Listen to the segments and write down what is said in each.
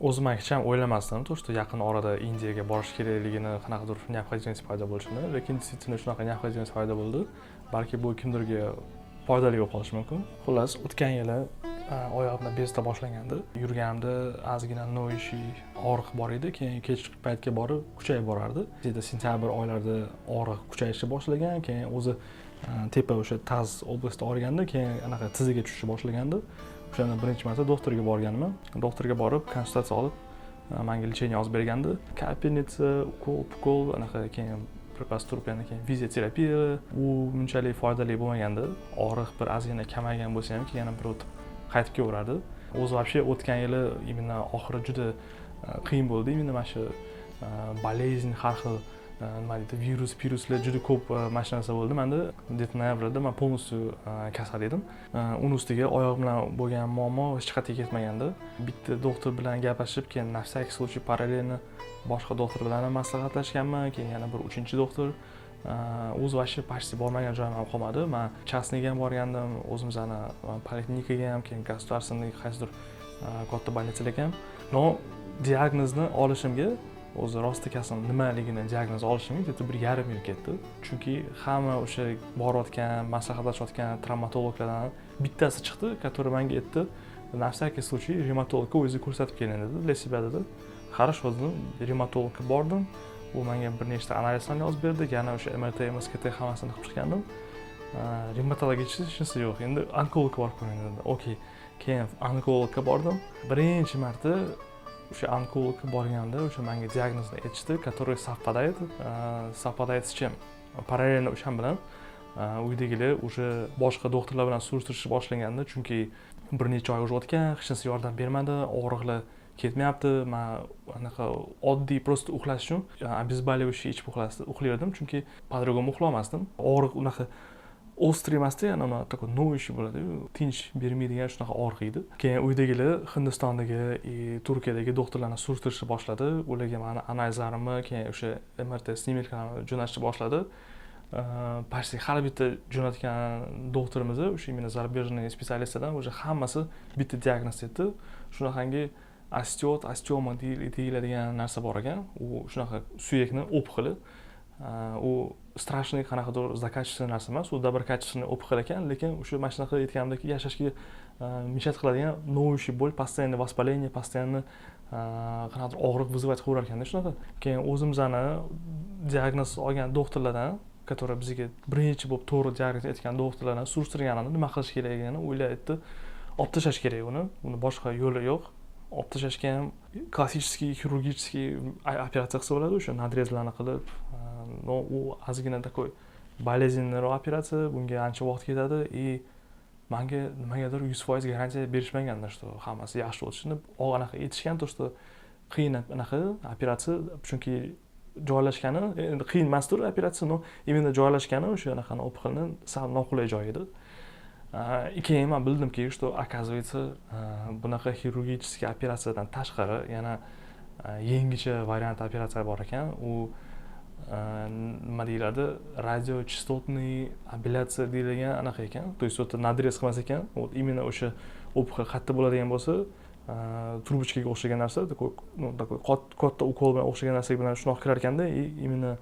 O'zim hech ham o'ylamasdim, то что yaqin orada Indiyaga borish kerakligini, qanaqadir необходимость paydo bo'lishini, lekin действительно shunaqa необходимость paydo bo'ldi. Balki bu kimdirga foydali bo'lib qolishi mumkin. Xullas, o'tgan yili oyog'imda bezovta boshlangandi. Yurganimda ozgina ноющий og'riq bor edi, keyin kechki paytga borib kuchayib borardi. Где-то sentyabr oylarida og'riq kuchayishni boshlagan, keyin o'zi tepa, o'sha таз область da og'rigandi, keyin anaqa tiziga tushishni boshlagandi. O'shanda birinchi marta doktorga borganman. Doktorga borib, konsultatsiya olib, manga лечение yozib bergandi: капельница, ukol pukol anaqa, keyin birpas turib yana keyin fizioterapiya. U bunchalik foydali bo'lmagandi. Og'riq bir ozgina kamaygan bo'lsa ham, keyin yana bir o'tib qaytib kelaverardi. O'zi вообще o'tgan yili именно oxiri juda qiyin bo'ldi. Именно mana shu болезнь, har xil nima deydi, virus viruslar juda ko'p, mana shu narsa bo'ldi manda. Где то noyabrda man полностью kasal edim. Uni ustiga oyog'im bilan bo'lgan muammo hech qayerga ketmagandi. Bitta doktor bilan gaplashib, keyin на всякий случай параллельно boshqa doktor bilan ham maslahatlashganman, keyin yana bir uchinchi doktor. O'zi вообще почти bormagan joyim ham qolmadi. Man частный ga ham borgandim, o'zimizni poliklinikaga ham, keyin государственный qaysidir katta больница larga ham. Но diagnozni olishimga, o'zi rostakasi nimaligini diagnoz olishimga где то 1,5 yil ketdi, chunki hamma o'sha borayotgan, maslahatlashayotgan travmatologlardan bittasi chiqdi, который manga aytdi: "На всякий случай revmatologga o'zingizni ko'rsatib keling", dedi, "для себя", dedi. Хорошо, dedim. Revmatologga bordim, u menga bir nechta analizlarni yozib berdi, yana o'sha МРТ, МСКТ hammasini qilib chiqqandim. Revmatологический hech narsa yo'q. "Endi onkologga borib ko'ring", dedi. Okey, keyin onkologga bordim. Birinchi marta o'sha onkologga borganda o'sha manga diagnozni aytishdi, который совпадает. Совпадает с чем? Параллельно o'shan bilan uydagilar уже boshqa doktorlar bilan surishtirishni boshlagandi, chunki bir necha oy уже o'tgan, hech narsa yordam bermadi, og'riqlar ketmayapti. Man anaqa oddiy просто uxlash uchun обезболивающий ichib uxlardim, chunki по-другому uxlolmasdim. Og'riq unaqa острый emasda, yana anaqa такой ноющий bo'ladiyu, tinch bermaydigan shunaqa og'riq edi. Keyin uydagilar Hindistondagi и Turkiyadagi doktorlarni surishtirishni boshladi. Ularga mani analizlarimni, keyin o'sha МРТ снимок larni jo'natishni boshladi. Почти har bitta jo'natgan doktorimiz, o'sha именно зарубежный специалист lardan, уже hammasi bitta diagnoz aytdi: shunaqangi osteoid osteoma deyiladigan narsa bor ekan. U shunaqa suyakni опухоли. U страшный qanaqadir злокачественный narsa emas, u доброкачественный опухоль ekan, lekin o'sha mana shunaqa aytganimdek yashashga мешать qiladigan ноющий боль, постоянный воспаление, постоянно qanaqadir og'riq вызывать qilaverar ekanda shunaqa. Keyin o'zimizni diagnoz olgan doktorlardan, который bizga birinchi bo'lib to'g'ri diagnoz aytgan doktorlardan surishtirganimda nima qilish kerakligini, ular aytdi: olib tashlash kerak uni boshqa yo'li yo'q. Olib tashlashga ham klassический хирургический operatsiya qilsa bo'ladi, o'sha надрез larni qilib, но u ozgina такой болезненный roq operatsiya, bunga ancha vaqt ketadi. И manga nimagadir 100% garantiya berishmaganda, что hammasi yaxshi o'tishini. Anaqa aytishgan, то что qiyin anaqa operatsiya, chunki joylashgani endi qiyin emasdir operatsiya, но именно joylashgani o'sha anaqani, опухоль ni sal noqulay joyi edi. Keyin man bildimki, что оказывается bunaqa хирургический operatsiyadan tashqari yana yangicha variant operatsiya bor ekan. U nima deyiladi, радиочастотный ablyatsiya deyilgan anaqa ekan. То есть u yerda надрез qilmas ekan, вот именно o'sha опухоль qayerda bo'ladigan bo'lsa, трубочка ga o'xshagan narsa, такой, ну, такой katta ukol bilan o'xshagan narsa bilan shunaqa kirar ekanda и именно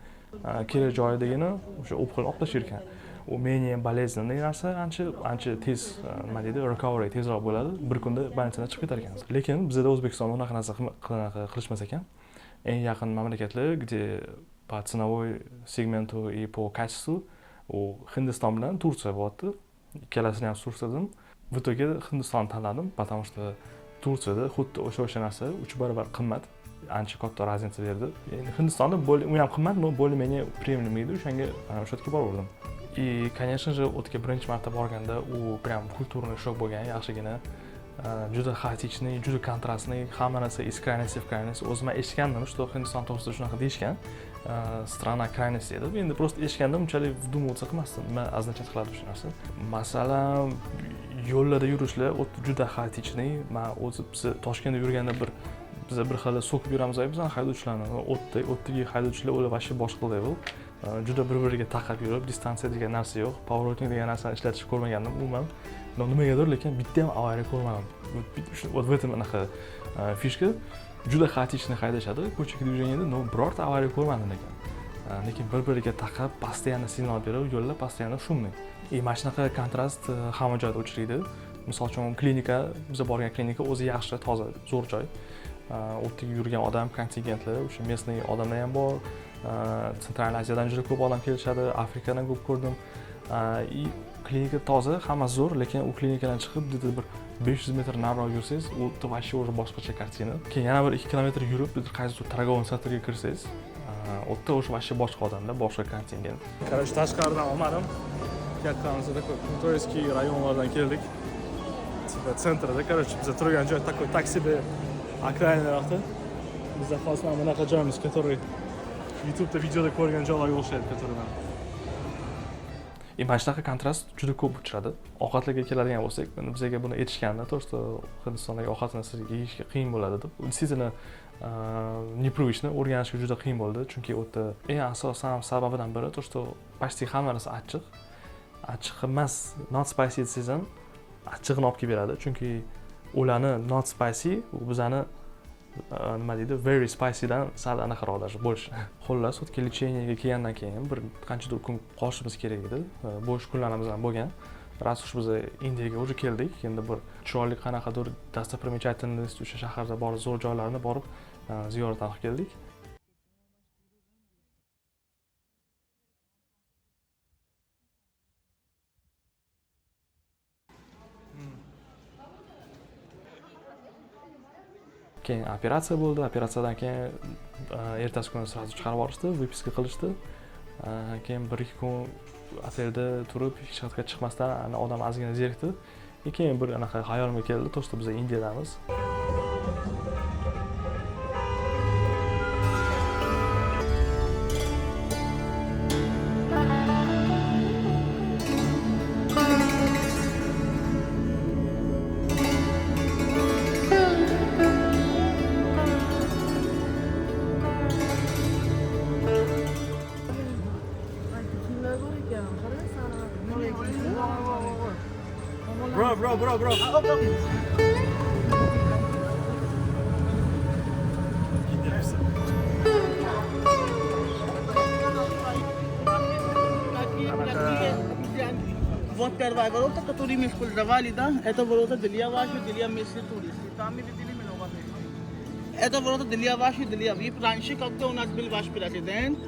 kerak joyidagini, o'sha опухоль ni olib tashlar ekan. U менее болезненный narsa, ancha ancha tez, nima deydi, recovery tezroq bo'ladi, bir kunda больница dan chiqib ketar ekansiz. Lekin bizada, O'zbekistonda unaqa narsa anaqa qilishmas ekan. Eng yaqin mamlakatlar, где по ценовой сегменту и по качеству, u Hindiston bilan Turkiya bo'lyapti. Ikkalasini ham surishtirdim, в итоге Hindistonni tanladim, потому что Turkiyada xuddi o'sha narsa 3 barobar qimmat, ancha katta разница berdi. Endi Hindistonda u ham qimmat, но более менее приемлемый edi. O'shanga o'sha yerga boraverdim. И конечно же u yerga birinchi marta borganda u прям культурный шок bo'lgan yaxshigina. Juda хаотичный, juda контрастный, hamma narsa из крайности в крайность. O'zim man eshitgandim, что Hindiston to'g'risida shunaqa deyishgan, страна крайности deb. Endi просто eshitgandim, unchalik вдумываться qilmasdim, nima означать qiladi shu narsa. Masalan, yo'llarda yurishlar juda хаотичный. Man o'zi biz Toshkentda yurganda bir biza bir xil so'kib yuramiz bizani haydovchilarni, u yerdagi haydovchilar, ular вообще boshqa level. Juda bir biriga taqab yurib, distansiya degan narsa yo'q, поворотник degan narsani ishlatishni ko'rmagandim umuman. Но nimagadir lekin bitta ham avariya ko'rmadim. Вот в этом anaqa Фишка, juda хаотично haydashadi ko'cha движение da, но birorta avariya ko'rmadim lekin. Lekin bir biriga taqab, постоянно signal berib, yo'llar постоянно шумный. И mana shunaqa kontrast hamma joyda uchraydi. Misol uchun, klinika, biza borgan klinika o'zi yaxshi, toza, zo'r joy. U yerdagi yurgan odam kontingentlar, o'sha местный odamlar ham bor. Центральный Aziyadan juda ko'p odam kelishadi, Afrikadan ko'p ko'rdim. И klinika toza, hammasi zo'r, lekin u klinikadan chiqib где-то bir 500 metr nariroq yursangiz, u yerda вообще уже boshqacha картина. Keyin yana bir 2 kilometr yurib, bir qaysidir торговый центр ga kirsangiz, u yerda уже вообще boshqa odamlar, boshqa kontingent. Короче, tashqaridan olmadim. Kattamiz такой турецкий rayonlardan keldik. Типа центр da, короче, biza turgan joy такой так себе окраина roqda. Bizda hozir mana bunaqa joyimiz, который YouTube'da videoda ko'rgan joylarga o'xshaydi, который mana. И mana shunaqa kontrast juda ko'p uchradi. Ovqatlarga keladigan bo'lsak, endi bizga buni aytishganda, то, что Hindistondagi ovqatni sizga yeyishga qiyin bo'ladi deb. Действительно, непривычно, o'rganishga juda qiyin bo'ldi, chunki u yerda eng asosan sababidan biri то, что почти hamma narsa achchiq. Achchiq emas, not spicy desangiz ham achchig'ini olib kelib beradi, chunki ularni not spicy u bizani nima deydi, very spicydan sal anaqaroq, даже больше. Xullas, o'tga лечение ga kelgandan keyin bir qanchadir kun qolishimiz kerak edi. Bo'sh kunlarimiz ham bo'lgan. Раз уж biz Indiyaga уже keldik, endi bir chiroyli qanaqadir достопримечательность, o'sha shaharda bor zo'r joylarni borib ziyorat qilib keldik. Keyin operatsiya bo'ldi. Operatsiyadan keyin ertasi kuni сразу chiqarib yuborishdi, выписка qilishdi. Keyin 1-2 kun otelda turib, hech qayerga chiqmasdan, ana odam ozgina zerikdi. И keyin bir anaqa xayolimga keldi, то, что biz Indiyadamiz. Kimlar bor ekan? Qarang, sani. Bro, bro, bro, bro. Вот первая ворота, которые мы использовали, да, это ворота для вашей, для местной туристы. Там мы видели много. Это ворота для вашей, для вы. Раньше, когда у нас был ваш президент,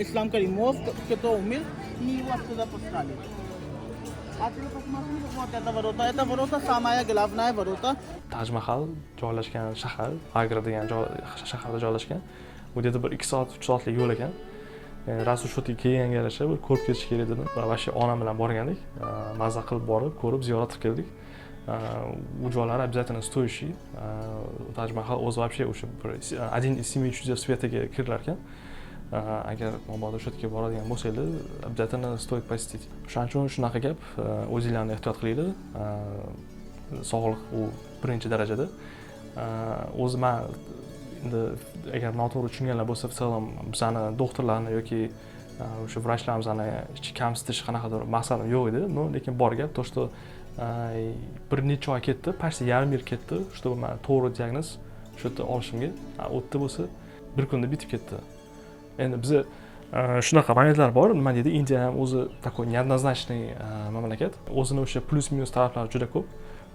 Ислам Каримов, кто умер, мы его оттуда пускали. Отсюда посмотрите, вот это ворота самая главная ворота. Taj Mahal joylashgan shahar, Agra degan joy, shaharda joylashgan. U yerda bir 2 soat, 3 soatlik yo'l ekan. Раз уж shu yerga kelganga yarasha bir ko'rib ketish kerak dedim. Va вообще onam bilan borgandik. Maza qilib borib, ko'rib, ziyorat qilib keldik. U joylar обязательно стоящий. Taj Mahal o'zi вообще o'sha bir один из семи чудес света ga kirilar ekan. Agar mabodo o'sha yerga boradigan bo'lsanglar, обязательно стоит посетить. O'shaning uchun shunaqa gap, o'zinglarni ehtiyot qilinglar. Sog'liq u birinchi darajada. O'zi man endi agar noto'g'ri tushunganlar bo'lsa, в целом bizani doktorlarni yoki o'sha vrachlarimizni hech kamsitish qanaqadir maqsadim yo'q edi. Но lekin bor gap то, что bir necha oy ketdi, почти yarim yil ketdi, чтобы man to'g'ri diagnoz shu yerda olishimga. U yerda bo'lsa bir kunda bitib ketdi. Endi biza shunaqa momentlar bor, nima deydi, Indiya ham o'zi такой неоднозначный mamlakat, o'zini o'sha plyus minus taraflari juda ko'p.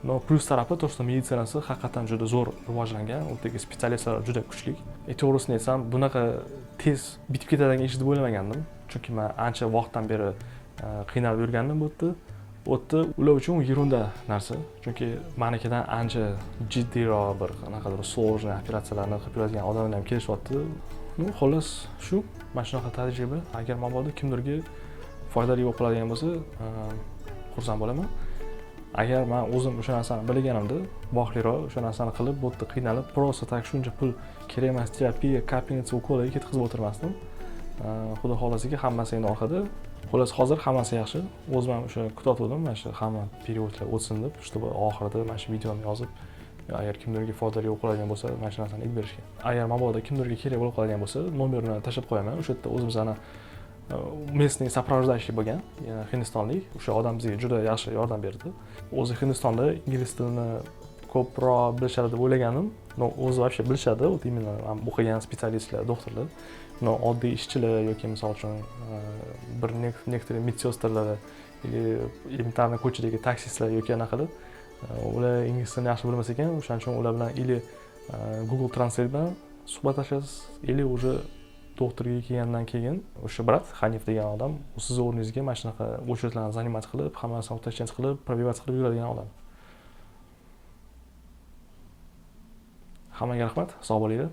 Но plyus tarafi то, что meditsinasi haqiqatdan juda zo'r rivojlangan, u yerdagi специалист lar juda kuchli. To'g'risini aytsam, bunaqa tez bitib ketadigan ish deb o'ylamagandim, chunki man ancha vaqtdan beri qiynalib yurgandim bu yerda. U yerda ular uchun ерунда narsa, chunki manikidan ancha jiddiyroq bir qanaqadir сложный operatsiyalarni qilib yuradigan odamlar ham kelishyapti. Ну, xullas, shu mana shunaqa tajriba. Agar mabodo kimdirga foydali bo'lib qoladigan bo'lsa, xursand bo'laman. Agar man o'zim o'sha narsani bilganimda, vaqtliroq o'sha narsani qilib, bu yerda qiynalib, просто так shuncha pul kerak emas terapiya, капельница, ukollarga ketkazib o'tirmasdim. Xudo xohlasaga, hammasi endi orqada. Xullas, hozir hammasi yaxshi. O'zim ham o'sha kutayotgandim, mana shu hamma период lar o'tsin deb, чтобы oxirida mana shu videoni yozib, agar kimdirga foydali bo'lib qoladigan bo'lsa, mana shu narsani aytib berishga. Agar mabodo kimdirga kerak bo'lib qoladigan bo'lsa, nomerini tashlab qo'yaman. O'sha yerda o'zimizni местный сопровождающий bo'lgan, hindistonlik, o'sha odam bizga juda yaxshi yordam berdi. O'zi Hindistonda ingliz tilini Ko'proq bilishadi deb o'ylaganim, но o'zi вообще bilishadi, вот именно o'qigan специалист lar, doktorlar. Но oddiy ishchilar yoki misol uchun bir некоторые медсестры lar или элементарно ko'chadagi taksistlar yoki anaqalar, ular ingliz tilini yaxshi bilmas ekan. O'shaning uchun ular bilan или Google Translate bilan suhbatlashasiz, или уже doktorga kelgandan keyin o'sha брат Hanif degan odam u sizni o'rningizga mana shunaqa очередь larni занимать qilib, hamma narsani уточнять qilib, пробивать qilib yuradigan odam. Hammaga rahmat, sog' bo'linglar.